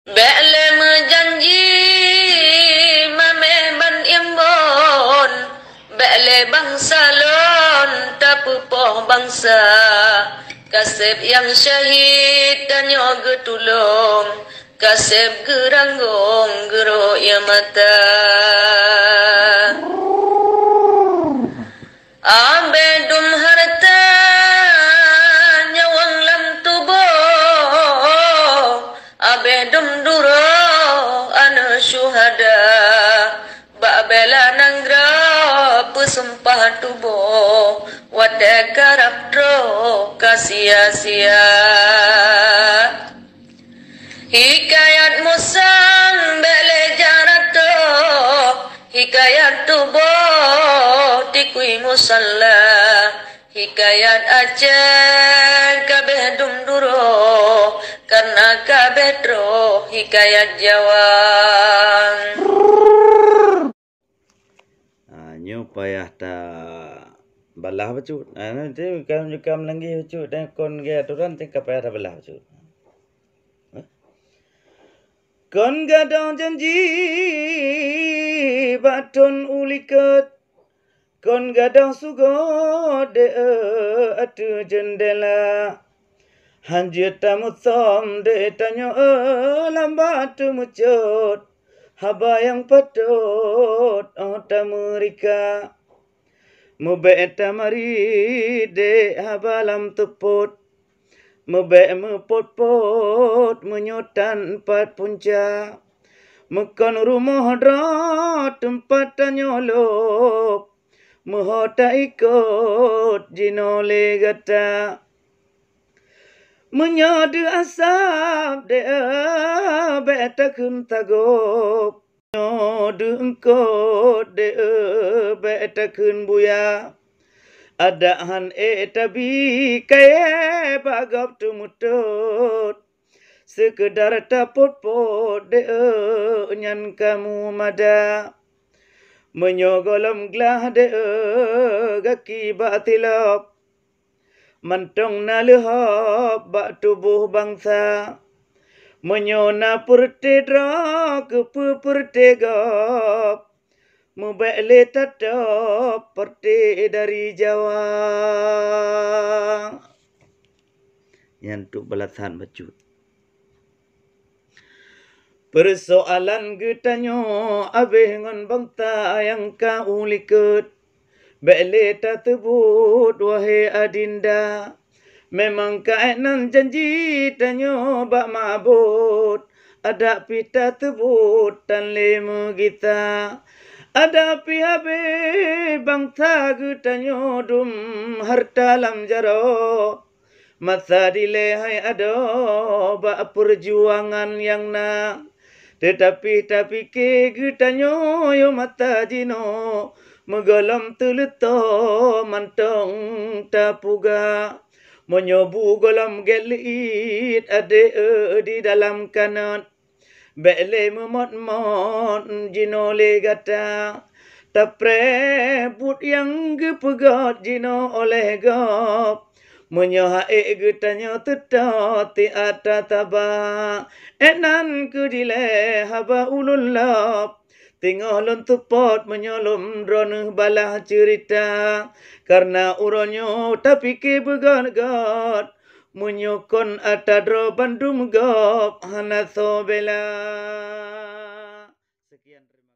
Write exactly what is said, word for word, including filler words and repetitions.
Bék lé meujanji mamèh ban imbon, bék lé bansa lôn tapeupoh bansa. Kaseb nyang syahid tanyoe geutulông, kaseb geuranggong geurok ie mata. Abéh dum hareuta nyawöng lam tuboh, abéh dum duroe aneuk syuhada. Bak bela nanggroe peusumpah tuboh, watée karab troh ka sia-sia. Hikayat musang bék lé jak ratoh, hikayat tuboh tikui musalla, hikayat Aceh kabéh dum duroe, karna kabéh troh hikayat Jawa. Ha, nyoe payah tabalah bacut. Ha, nanti kam, kam lagèe bacut dan kon geuh aturan, teuka payah tabalah bacut. Ha? Kon gadôh janji bak thon u likot, kon gadôh sugot deuh ateueh jeundela. Han jeuet tamusöm deuh tanyoe lam bak teumeucot, haba nyang patot 'oh tameurika. Meubèk tamarit deuh haba lam teupot, meubèk meupot-pot meunyoe tan pat punca. Meukon rumoh droe teumpat tanyoe lôb, meuho taikot jinoe lé gata. Meunyoe deuh asab deuh bék takheun sagob, nyoe deuh eungkot deuh bék takheun buya. Adak han ék tabi kayée bak gob teumeutot, seukeudar tapot-pot deuh nyan ka meumada. Meunyoe gohlom glah deuh gaki bak tilop, mantong na leuhob bak tuboh bansa. Meunyoe na peureuté droe keupeue peureuté gob, meubèk lé tatop peureuté dari Jawa. Nyan trok balasan bacut. Peusoalan geutanyoe abéh ngon bansa nyang ka u likot. Bék lé taseubut, wahé adinda, memang keunan janji tanyoe bak mabot. Adak pih taseubut tan lé meugisa. Adak pih habéh bansa geutanyoe dum hareuta lam jaroe. Masa dilée hai adoe bak peurjuangan nyang na, teutapi tapike geutanyoe yoh masa jinoe meugohlom teuleutoe mantong tapuga. Meunyoe bu gohlom gét leuiet adék di dalam kanot, bék lé meumot-mot jinoe lé gata. Tapreh buet nyang geupeugét jinoe oleh gob. Meunyoe ha'ék geutanyoe teutot tiat tataba, ék nan keu dilée haba ulôn lop. Teungoh lôn seupôt meunyoe lôn droeneuh balah ceurita, kareuna uroe nyoe tapike beugét-gét. Meunyoe kon ata droe bandum gob hana soe bela. Sekian, terima